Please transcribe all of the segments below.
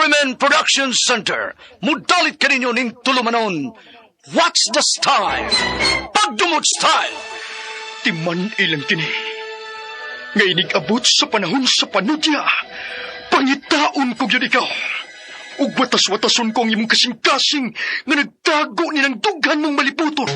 RMN Production Center, mudalit kaninyo ning tulumanon. What's the style? Pagdumot style! Timan ilang kini. Nga inig-abot sa panahon sa panudya, pangitaon ko gyud ikaw. Ug watas-watason ko ang imong kasing-kasing nga nagtago ni ng dughan mong maliputon.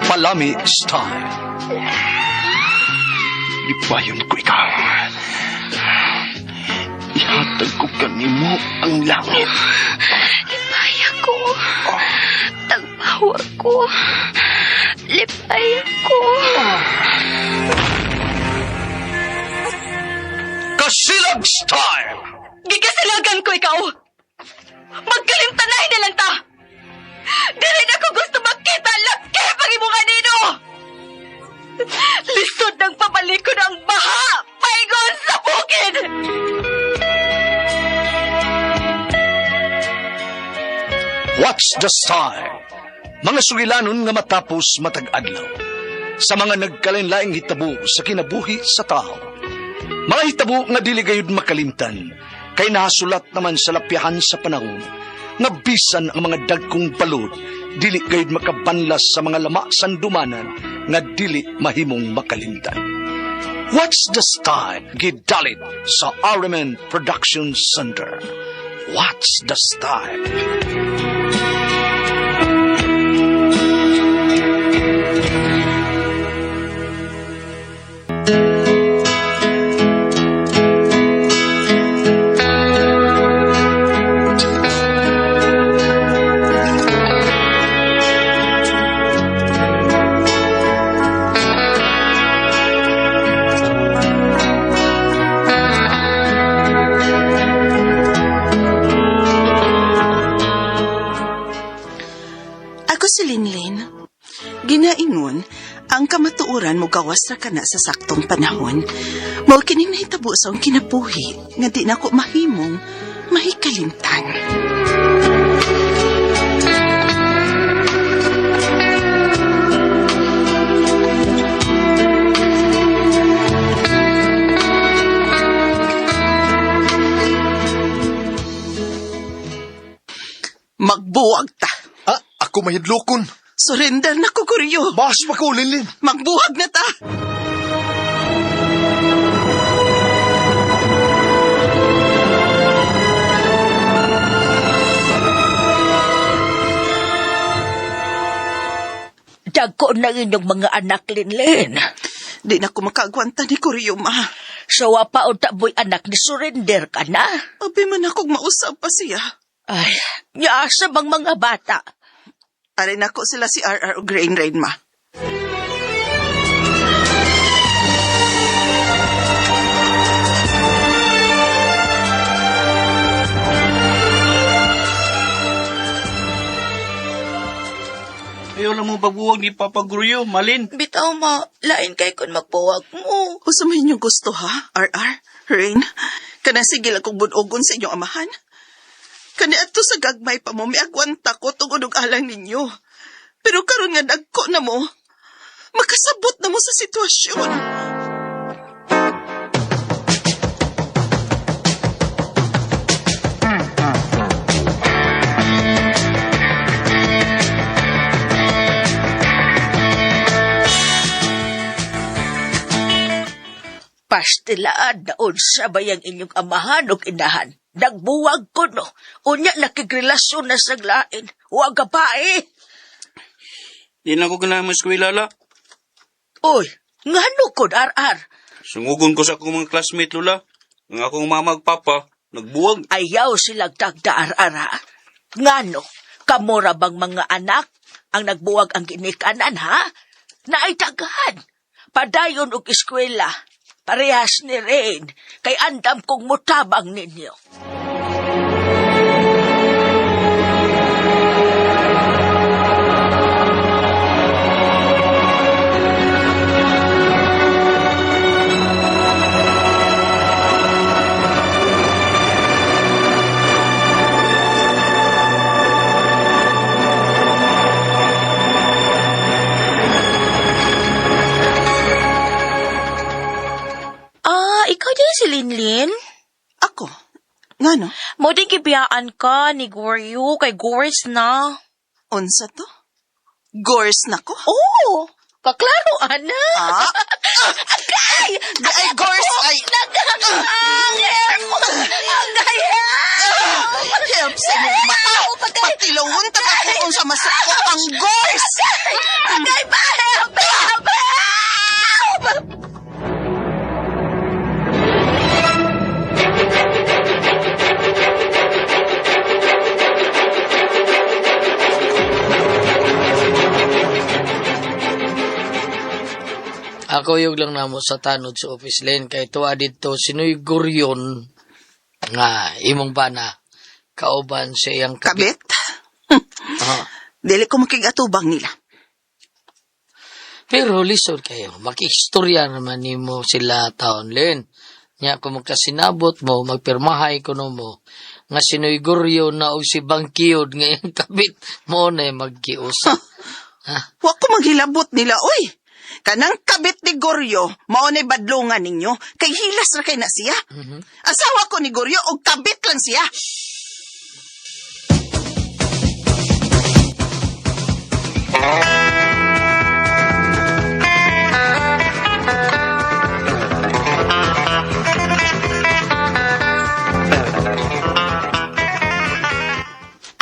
Palami style. Lipayon ko ikaw. Ihatag ko kanimo ang langit. Lipaya ko. Tagpawa ko. Lipaya ko. Kasilag style! Gikasilagan ko ikaw! Magkalimtanay na lang ta! Dili na ko gusto makita laki pag imong anino! Lisod ng pabalikon ang baha! Paingon sa bukid! What's the style? Mga sugilanon nga matapos matag adlaw. Sa mga nagkalain-laing hitabo sa kinabuhi sa tao. Mga hitabo nga dili gayud makalimtan, kay nahasulat naman sa lapyahan sa panahon, nga bisan ang mga dagkong balod, dili gayud makabanlas sa mga lama sandumanan, nga dili mahimong makalimtan. What's the style? Gidalit sa RMN Production Center. What's the style? Ako si Linlin. Ginaingon, ang kamatuoran mo gawas ra kana sa saktong panahon. Mao kining nahitabo sa akong kinabuhi nga di nako mahimong mahikalimtan. Magbuwag ta. Ah, ako mahidlokon. Surrender na ko, Kuryo. Mas pa ko, Linlin. Magbuwag na ta. Dagko na inyong mga anak, Linlin. Di na ko makaagwanta ni Kuryo, ma. So, pa unta mo'y anak ni surrender ka na. Abi man akong mausap pa siya. Ay, yaasa bang mga bata? Aray nako sila si RR o Grain Rain, ma. Ayaw lang mo pagbuwag ni Papa Gruyo, Malin. Bitaw ma, lain kay kun magbuwag mo. Usa man inyong gusto, ha, RR? Rain? Kana sige lang kong bunogon sa inyong amahan. Kani adto sa gagmay pa mo, miagwanta ko tungod og alang ninyo. Pero karon nga dagko na mo, makasabot na mo sa sitwasyon. Pastilaan na unsa bayang inyong amahan o inahan. Nagbuwag ko no. Unya nakigrelasyon na sa lain. Huwag ka pa eh. Di na ko ganahan mo eskwela, la. Uy, ngano kon RR? Sungugon ko sa akong mga classmate, Lola. Ang akong mama ug papa, nagbuwag. Ayaw silang tagda RR ha. Ngano, kamura bang mga anak ang nagbuwag ang ginikanan ha? Naitaghan. Padayon og eskwela. Parehas ni Rain, kay andam kong mutabang ninyo. Ikaw din si Linlin? Ako? Ngano? Mo din gibiyaan ka ni Goryo kay Gors na. Unsa to? Gors na ko? Oo! Kaklaro, ana. Ah? Agay! Di ay gors ay... Ang Agay! Help sa imong mata. Patilawon ta ka kung unsa masakop ang gors. Agay pa! Help! Help! Help! Ako yung lang namo sa tanod sa office lane kay tuwa didto sinoy Guryon nga imong bana kauban sa iyang Kabit? kabit. Ah. Dili ko makigatubang nila. Pero lisod kayo, makistorya naman nimo sila taon len. Nya kung magkasinabot mo, magpirmahay kuno mo, nga sinoy Guryon na og si Bangkiyod nga iyang kabit mo na magkiusap. Ha? Wa ko maghilabot nila, oy. Kanang kabit ni Goryo, mao na'y badlongan ninyo, kay hilas ra kay na siya. Asawa ko ni Goryo, og kabit lang siya.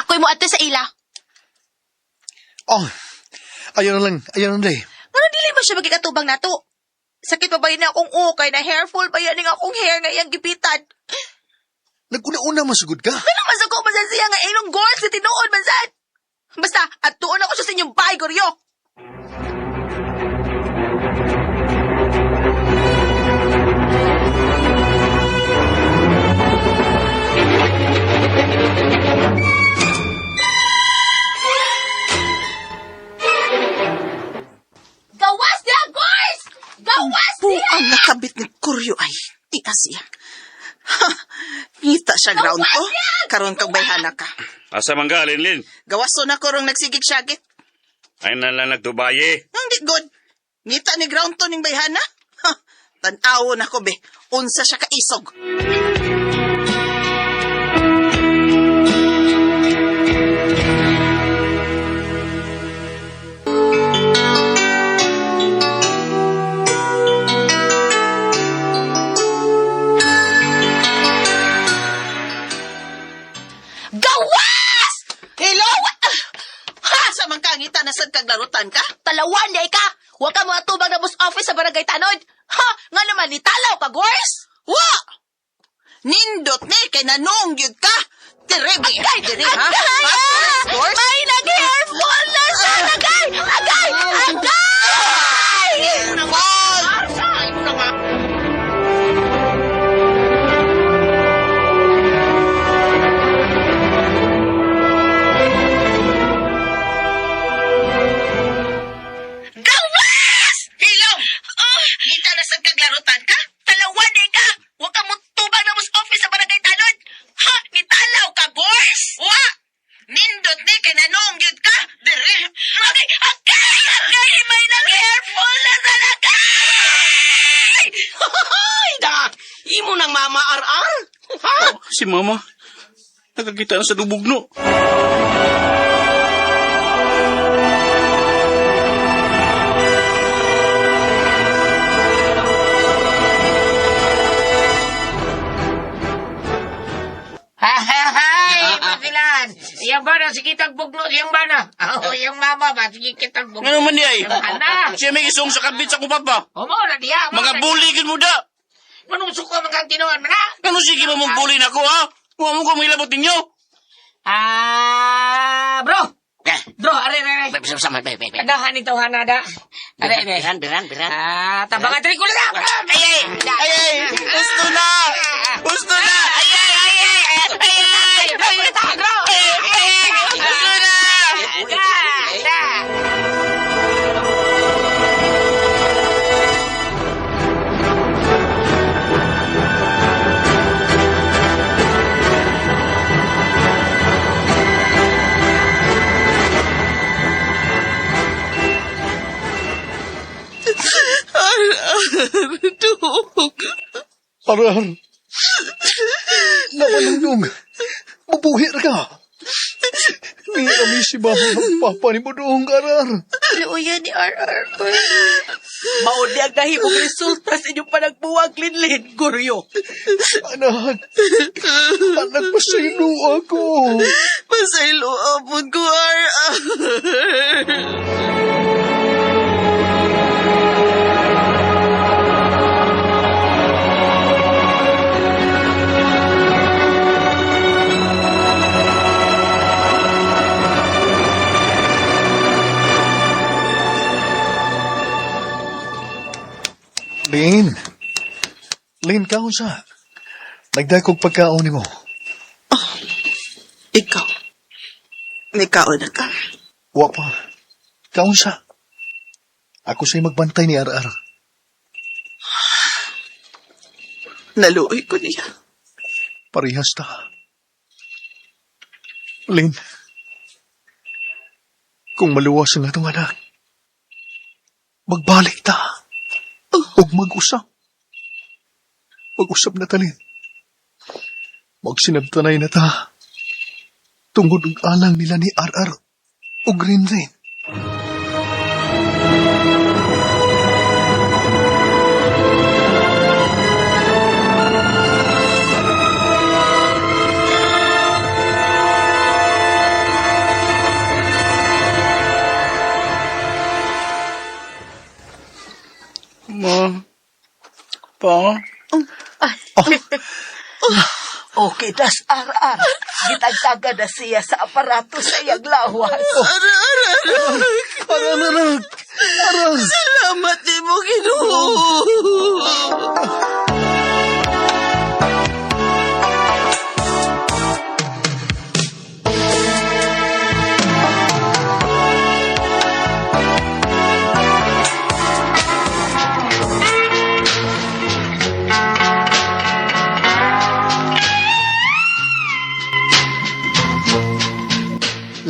Ako'y mo ato sa ila. Oh, ayaw na lang, ayaw na day. Ngano dili ba siya magikatubang nato? Sakit pa ba yun na akong ukay na hairful ba yan ang akong hair nga iyang gipitan? Naguna-una masugod ka. Ano man sa ko man siya nga ilong goals sa tinuod man sad. Basta atuon ako siya sa inyong bahay, Goryo. Gawas niya, Gors! Gawas niya! Buang nga kabit ni Goryo ay, tias siya. Ha, ngita siya ground ko. Karon kag bayhana ka. Asa man ka, Linlin? Gawaso na ko rong nagsigig syagit. Ay na lang nagdubaye. Hindi good. Ngita ni ground to ning bayhana. Ha, tan-awo na ko be. Unsa siya kaisog. Gawas! Hello? Ha, sa man ka ngita na sad kag larutan ka? Talawan niya ka! Huwag ka mga tubang na bus office sa barangay Tanod! Ha! Nga naman, nitalaw ka, Gors! Wa! Nindot ni kay nanong gyud ka. Dire be. Dire ha. Agay! Ha, Gors? May nag-hairfall na siya! Agay! Agay! Agay! Fall! Gawas! Hello? Ngita na sad kag larutan ka? Talawan niya ka! Huwag ka mong tubang na bus office sa barangay Tanod! Ha! Nitalaw ka, Gors! Wa! Nindot ni kay nanong gyud ka. Dire. Agay! Agay! Agay! May nag-hairfall na sa agay! Ay, da! Imo nang mama RR? Ha? Si mama, nakakita na sa dubugno. Hay, Masilan! Iyang bana, sige kitang bugno, iyang bana. Oh, iyang mama ba, sige kitang bugno. Ano man di ay? Iyang ana. Siya may isong sa kabit sa akong papa. O mo na diya. mo Mga na- bully gid mo da. Manong suko man kang tinuan man ha? Ano sige ba mong bully na ako ha? Huwag mo ko may labot ninyo. Ah, bro. Bro, are, are, are. Kagahan ito, hanada. Are, are. Biran, biran, biran. Ah, tabangan triko na. Ay, ay, ay, ay, gusto na! Gusto na! Ay, ay, ay, ay, ay, ay, ay, ay, ay, ay, gusto na! Da, da. Ar, ar, dog. Arar. Namanungdong. Mabuhi ra ka. Nami si mama ng papa ni mo doong, Arar. Luya ni RR. Mao ni ang nahimong resulta sa inyong panagbuwag, Linlin, Guryo. Anak. Anak, pasaylo ako. Pasaylo apod ko, RR. Lin. Lin, kaon sa. Nagdakog pagkaon nimo. Ikaw. Nikaon na ka. Wa pa. Kaon sa. Ako sa'y magbantay ni RR. Naluoy ko niya. Parehas ta. Lin. Kung maluwas ang atong anak, magbalik ta. Ug mag-usap. Mag-usap na ta, Lin. Magsinabtanay na ta. Tungod og alang nila ni RR ug Rinrin. Ma. Pa. Okay, das RR. Gitagtaga na siya sa aparato sa iyang lawas. Arar, anak. Arar, anak! Arar! Salamat ni mo, Ginoo.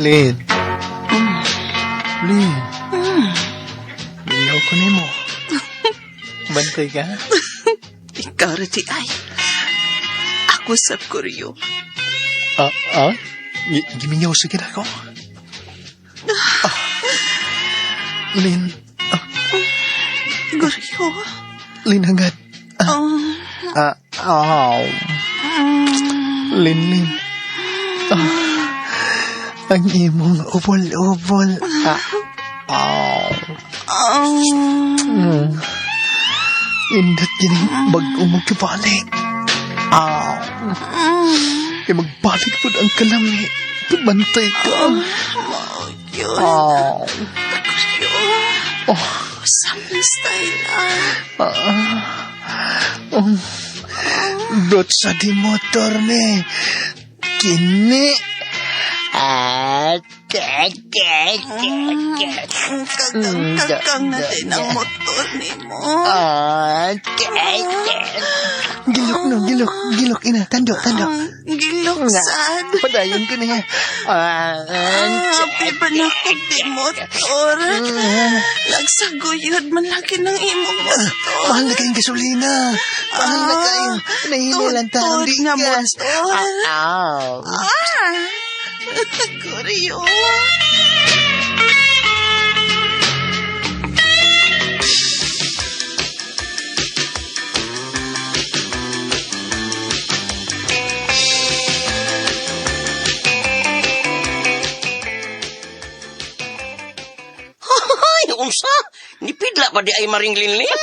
Lin. Lin. Mingaw ko nimo. Bantay ka? Ikaw ra di ay. Ako sa Kuryo. Ah, ah? Gimingaw sige na ako. Ah. Lin. Guryo. Lin hanggat. Oh. Ah, aw. Lin, Lin. Ah, ang imong ubol-ubol. Ah, aw. Oh. Indot gini, bag-o mo kabalik. Aw. Kaya magbalik po ang kalami. Bantay ka. Yun. Aw. Guryo. Oh. Sample style ah. Oh. Dot sa di motor ni. Kini. Ah, tek, tek, tek, tek. Kakang-kakang na din ang motor ni mo. Ah, tek, tek. Gilok no, gilok, gilok ina. Tando, tando. Gilok sad. Padayon ko niya. Ah, Happy ba na ko di motor? Nagsaguyod man lagi ng imong motor. Mahal na kayong gasolina. Mahal na kayong nahihinilan taong Tutod nga bigas. motor. Aw. Ah! Kuryo. Ay, unsa? Nipidla pa di ay maring linlin?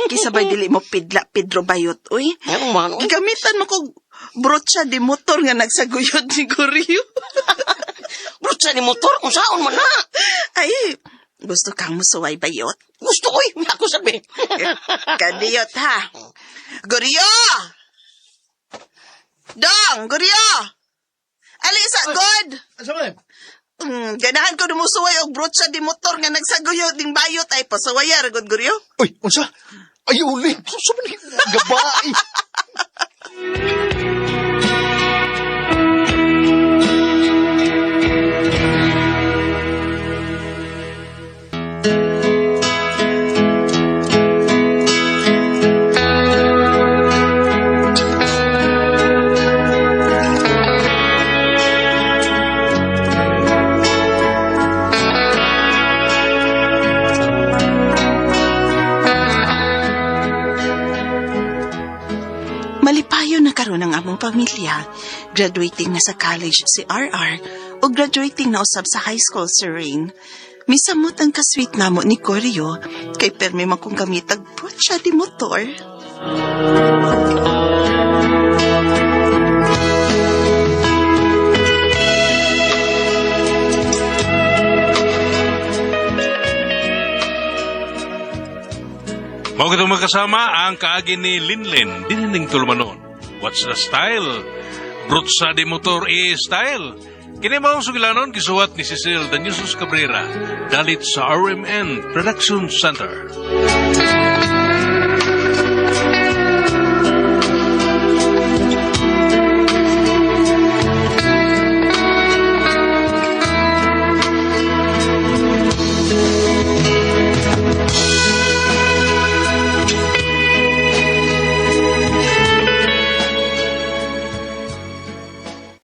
Kisabay dili mo pidla Pedro Bayot, uy. Ano man, uy? Gamitan mo kog brotsa di motor nga nagsaguyod ni Guryo. Brutsa ni motor, unsaon man na? Ay, gusto kang musuway bayot? Gusto, uy. Ako sabi. Kadiyot ha. Guryo! Dong, Guryo! Ali sa god! Asa man? Ganahan ko dumusuway og brotsa di motor nga nagsaguyod ding bayot ay pasuwaya ra gud Guryo. Uy, unsa? Ay, uli. Unsa man ni gabae? Malipayon na karon ang among pamilya. Graduating na sa college si RR o graduating na usab sa high school si Rain. Misamot ang kasweet namo ni Goryo kay permi man kong gamitag siya di motor. Mao kitong magkasama ang kaagi ni Linlin, dinining tulumanon. What's the style? Brutsa di motor e style. Kini maong sugilanon gisuwat ni Cecil Danyusos Cabrera, dalit sa RMN Production Center.